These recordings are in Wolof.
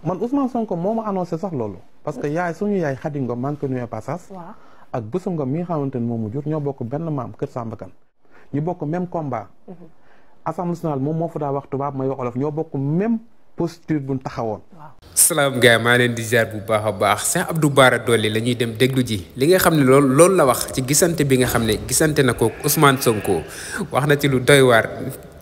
man Ousmane Sonko moo ma annoncé sax loolu parce que yaay suñu yaay Khady Ngom maa ngi ko nuyee passage ak Boussa Ngom mi nga xamante ni moom mu jur ñoo bokk benn maam Kër Samba Kane ñu bokk même combat. Assemblée nationale moom moo fa daa wax tubaab may wax olof ñoo bokk même posture buñ taxawoon. salaam gars maa leen di ziar bu baax a baax Cheikh Abdou Bara Dolly la ñuy dem déglu ji li nga xam ne loolu la wax ci gisante bi nga xam ne gisante na ko Ousmane Sonko wax na ci lu doy waar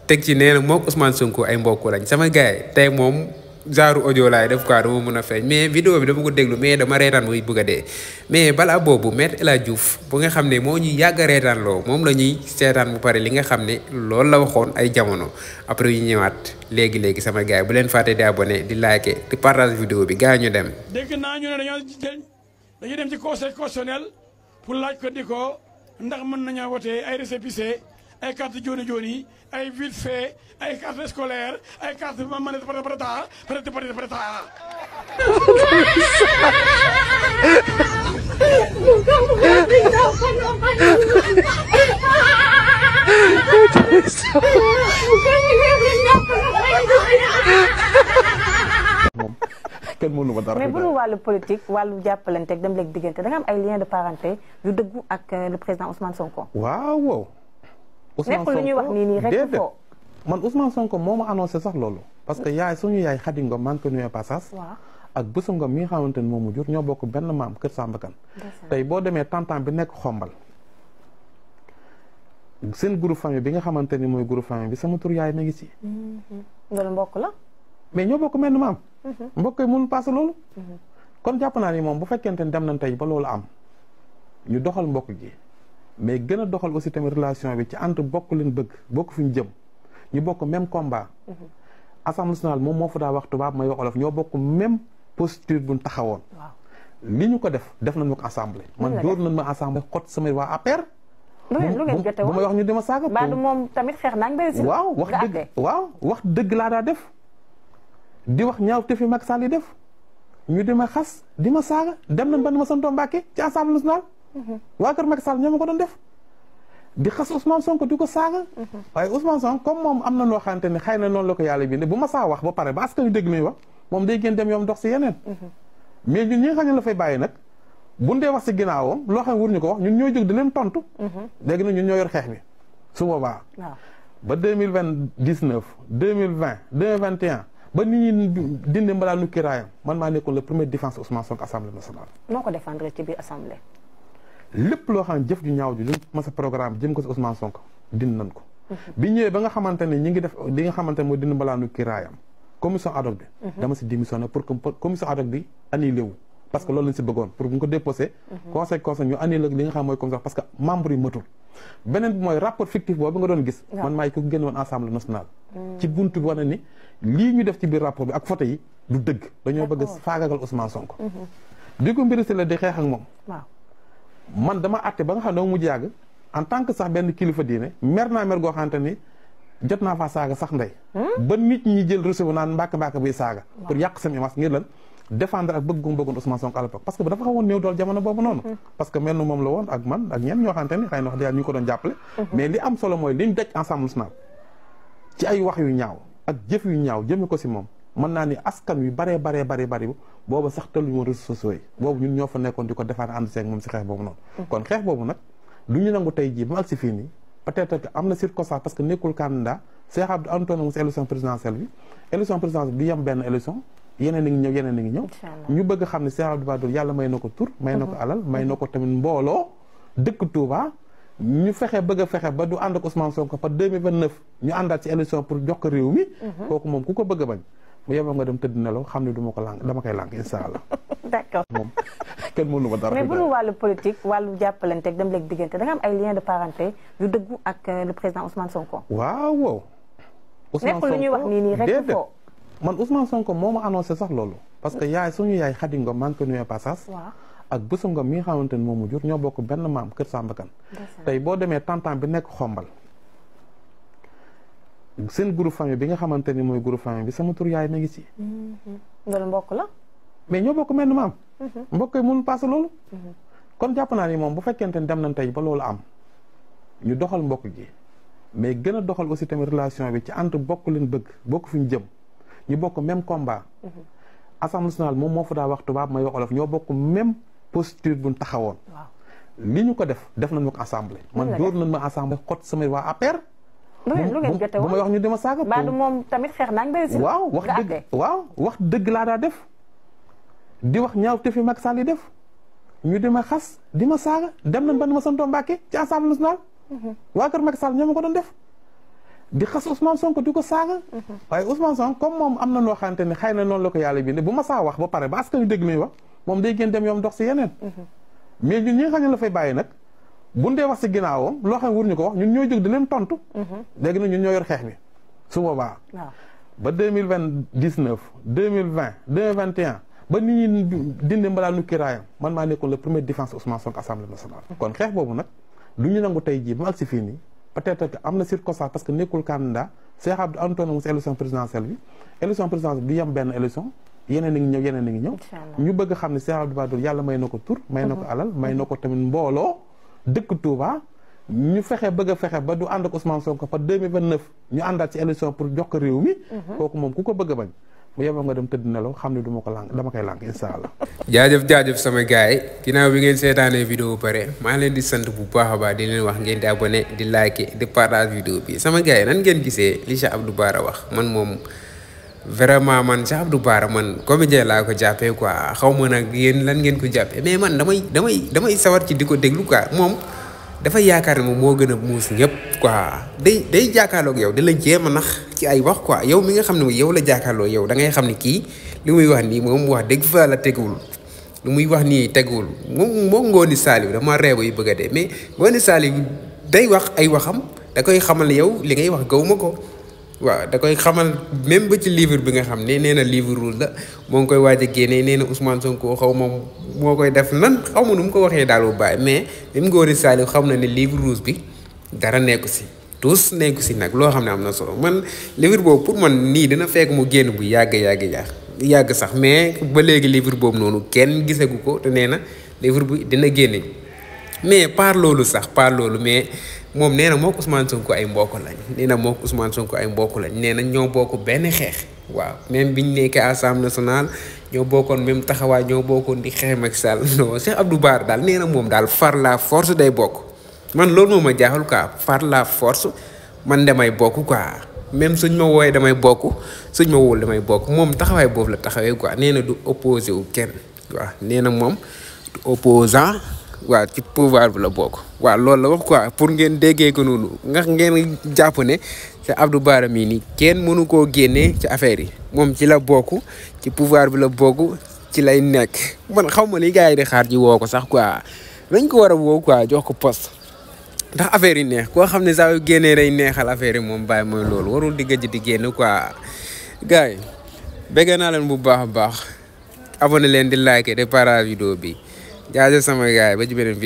teg ci nee na moom Ousmane Sonko ay mbokk lañ sama gars yi tey moom genre audio laay def quoi dama mën a feeñ mais vidéo bi dama ko déglu mais dama reetaan muy bëgg a dee mais balaa boobu Maître El Hadji Diouf bu nga xam ne moo ñuy yàgg a reetaan loo moom la ñuy seetaan bu pare li nga xam ne loolu la waxoon ay jamono après ñu ñëwaat léegi sama gars yi bu leen fàtte di abonné di liker di partage vidéo bi gars ñu dem. dégg naa ñu ne dañuy dem ci conseil constitutionnel pour laaj ko di ko ndax mën nañoo wote ay récépissé ay carte joni joni ay vite fait ay carte scolaire ay carte manette prêta kenn mënu ma dara mais bu dul wàllu politique wàllu jàppalante ak dem léegi diggante da nga am ay lien de parenté yu dëggu ak le président Ousmane Sonko. waaw. Ousmane Sonko nekkul lu ñuy wax nii nii rek foo. man Ousmane Sonko moo ma annoncé sax loolu. parce que yaay suñu yaay Khady Ngom maa ngi ko nuyee passage. ak Boussa Ngom mi nga xamante ni moom mu jur ñoo bokk benn maam Kër Samba Kane. tey boo demee tantan bi nekk xombal. seen groupe famille bi nga xamante ni mooy groupe famille bi sama tur yaay ma ngi ci. loolu mbokk la. mais ñoo bokk menn maam. mbokk yi mënul paase loolu. kon jàpp naa ni moom bu fekkente ni dem nañ tey ba loolu am ñu doxal mbokk gi mais gën a doxal aussi tamit relation bi ci entre bokk leen bëgg bokk fi ñu jëm ñu bokk même combat. Assemblée nationale moom moo fa daa wax tubaab may wax olof ñoo bokk même posture buñ taxawoon. li ñu ko def nañu ko assemblée. man dóor nañ ma assemblée xot samay waa APR. lu ngeen jote woon bu may wax ñu dima saaga. Badou moom tamit xeex naa ngi waaw wax dëgg laa daa def. di wax ñaaw te fi Macky Sall yi def ñu di ma xas di ma saaga dem nañ ba ni ma santoo Mbàkke ci Assemblée nationale. waa kër Macky Sall ñoo ma ko doon def. di xas Ousmane Sonko di ko saaga. waaye Ousmane Sonko comme moom am na loo xamante ne xëy na noonu la ko yàlla bindee bu ma saa wax ba pare ba askan wi dégg nañu wax moom day gën dem yoom dox si yeneen. mais ñun ñi nga xam ne la fay bàyyi nag bu dee wax si ginnaawam loo xam ne waruñu ko wax ñun ñooy jóg di leen tontu. léegi nag ñun ñoo yor xeex bi su boobaa. ba 2019 2020 2021. ba nit ñi dindi mbalaanu kiraayam man maa nekkoon le premier défense Ousmane Sonko assemblée nationale. noo ko défendre ci biir assemblée. lépp loo xam ne jëf ju ñaaw ji lu ma sa programme jëm ko si Ousmane Sonko dindi nañ ko. bi ñëwee ba nga xamante ne ñi ngi def li nga xamante ne mooy dindi mbalaanu kiraayam commission ad hoc bi. dama si démissionné pour que commission ad hoc bi annulé wu. parce que loolu lañ si bëggoon pour bu ñu ko déposé. conseil ñu annulé li nga xam mooy commission parce que membre yi matul. beneen bi mooy rapport fictif boobu nga doon gis. man maay ko génn woon assemblée nationale. ci buntu bi wane ni lii ñu def ci biir rapport bi ak photo yi du dëgg. dañoo bëgg a faagagal Ousmane Sonko. bi ko mbiri si la di xeex ak moom. man dama àtte ba nga xam ne dama mujj yàgg en tant que sax benn kilifa diine mer naa mer goo xamante ni jot naa faa saaga sax ndey. ba nit ñi jël receveur naan mbàkk buy saaga. pour yàq seen image ngir lan défendre ak bëgg bëggoon Ousmane Sonko à l'époque parce que dafa xawoon néew dool jamono boobu noonu. parce que mel na moom la woon ak man ak ñenn ñoo xamante ni xëy na wax dëgg ñu ko doon jàppale. mais li am solo mooy liñ daj Assemblée nationale ci ay wax yu ñaaw ak jëf yu ñaaw jëme ko si moom mën naa ni askan wi baree booba sax tëlluñu woon réseaux sociaux yi boobu ñun ñoo fa nekkoon di ko defaat ànd seeg moom si xeex boobu noonu. kon xeex boobu nag du ñu nangu tey jii ba ak si fii nii peut-être que am na circonstance parce que nekkul candidat Cheikh Abdou Antoine mu si élection présidentielle bi élection présidentielle bi yem benn élection yeneen a ngi ñëw ñu bëgg xam ne Cheikh Abdou Bara Dolly yàlla may na ko tur may na ko alal may na ko tamit mbooloo dëkk Touba ñu bëgg a fexe ba du ànd ak Ousmane Sonko par 2029 ñu àndaat ci élection pour jox ko réew mi kooku moom ku ko bëgg a bañ bu yeboo nga dem tëdd nelaw xam ne du ma ko làng dama koy làng incha allah. d'accord moom kenn mënu ma dara. mais bu dul wàllu politique wàllu jàppalante ak dem léegi diggante da nga am ay lien de parenté yu dëggu ak le président Ousmane Sonko. waaw. Ousmane Sonko nekkul lu ñuy wax nii nii rek foo. man Ousmane Sonko moo ma annoncé sax loolu. parce que yaay suñu yaay Khady Ngom maa ngi ko nuyee passage. ak Boussa Ngom mi nga xamante ni moom mu jur ñoo bokk benn maam Kër Samba Kane. tey boo demee tantan bi nekk xombal. seen groupe famille bi nga xamante ni mooy groupe famille bi sama tur yaay ma ngi ci. loolu mbokk la. mais ñoo bokk menn maam. mbokk yi mënul paase loolu. kon jàpp naa ni moom bu fekkente ni dem nañ tey ba loolu am ñu doxal mbokk gi mais gën a doxal aussi tamit relation bi ci entre bokk leen bëgg bokk fi ñu jëm ñu bokk même combat. assemblée nationale moom moo fa daa wax tubaab may wax olof ñoo bokk même posture buñ taxawoon. li ñu ko def nañu ko assemblée. man dóor nañ ma assemblée xot samay waa APR. lu ngeen jote woon bu may wax ñu dema saaga. Badou moom tamit xeex naa ngi waaw wax dëgg laa daa def. di wax ñaaw te fi Macky Sall yi def ñu di ma xas di ma saaga dem nañ ba ni ma santoo Mbàkke ci assemblée nationale. waa kër Macky Sall ñoo ma ko doon def. di xas Ousmane Sonko di ko saaga. waaye Ousmane Sonko comme moom am na loo xamante ne xëy na noonu la ko yàlla bindee bu ma saa wax ba pare ba askan wi dégg li muy wax moom day gën dem yoom dox si yeneen. mais ñun ñi nga xam ne la fay bàyyi nag buñ dee wax si ginnaawam loo xam ne wuruñu ko wax ñun ñooy jóg di leen tontu. léegi nag ñun ñoo yor xeex bi su boobaa. ba 2019 2020 2021 ba nit ñi dindi mbalaanu kiraayam man maa nekkoon le premier défense Ousmane Sonko assemblée nationale. kon xeex boobu nag lu ñu nangu tey jii ba ak si fii nii peut-être que am na circonstance parce que nekkul candidat Cheikh Abdou Antoine mu si élection présidentielle bi élection présidentielle bi du yem benn élection yeneen a ngi ñëw yeneen a ngi ñëw. ñu bëgg xam ne Cheikh Abdou Bara Dolly yàlla may na ko tur may na ko alal may na ko tamit mbooloo dëkk Touba ñu bëgg a fexe ba du ànd ak Ousmane Sonko par 2029 ñu àndaat ci élection pour jox ko réew mi. kooku moom ku ko bëgg a bañ bu yeboo nga dem tëdd nelaw xam ne dama koy lànk incha allah. jaajëf sama gars yi ginnaaw bi ngeen seetaanee vidéo pare maa leen di sant bu baax a baax di leen wax ngeen di abonné di like di partage vidéo bi sama gars yi nan ngeen gisee li Cheikh Abdou Bara wax man moom vraiment man Cheikh Abdou Bara man comédien laa ko jàppee quoi xaw ma nag yéen lan ngeen ko jàppee mais man damay sawar ci di ko déglu quoi moom dafa yaakaar ne moom moo gën a muus ñëpp quoi day jàkkaarloog yow di la jéem a nax ci ay wax quoi yow mi nga xam ne yow la jàkkaarloo yow da ngay xam ne kii li muy wax nii moom wax dëgg fa la teguwul lu muy wax nii teguwul moom Ngoné Saliou dama reeba yu bëgg a dee mais Ngoné Saliou day wax ay waxam da koy xamal yow li ngay wax gawuma ko waaw da koy xamal même ba ci livre bi nga xam ne nee na livre rouge la moo ngi koy waaj a génnee nee na Ousmane Sonko xaw ma moo koy def nan xaw ma nu mu ko waxee daal bu bàyyi mais même Ngoné Saliou xam na ne livre rouge bi dara nekku si tous nekku si nag loo xam ne am na solo man livre boobu pour man nii dina fekk mu génn bu yàgg sax mais ba léegi livre boobu noonu kenn gisagu ko te nee na livre bi dina génne mais par loolu mais moom nee na moo ko Ousmane Sonko ay mbokk lañ nee na ñoo bokk benn xeex waaw même biñ nekkee assemblée nationale ñoo bokkoon même taxawaay ñoo bokkoon di xeex Macky Sall non Cheikh Abdou Bara daal nee na moom daal far la force day bokk man loolu moo ma jaaxal quoi far la force man damay bokk quoi même suñ ma wooyee damay bokk suñ ma wóol damay bokk moom taxawaay boobu la taxawee quoi nee na du opposé wu kenn waaw nee na moom du opposant waaw ci pouvoir bi la bokk waaw loolu la wax quoi pour ngeen déggee ko noonu nga ngeen jàpp ne Cheikh Abdou Bara mii nii kenn mënu koo génnee ci affaire yi moom ci la bokk ci pouvoir bi la bokk ci lay nekk man xaw ma li gars yi di xaar ji woo ko sax quoi dañ ko war a woo quoi jox ko poste ndax affaire yi neex koo xam ne saa yu génnee day neexal affaire yi moom bàyyi mooy loolu warul di gëj di génn quoi gars yi bëgg naa leen bu baax a baax abonné leen di like de partage vidéo bi jaajëf sama gars yi ba ci beneen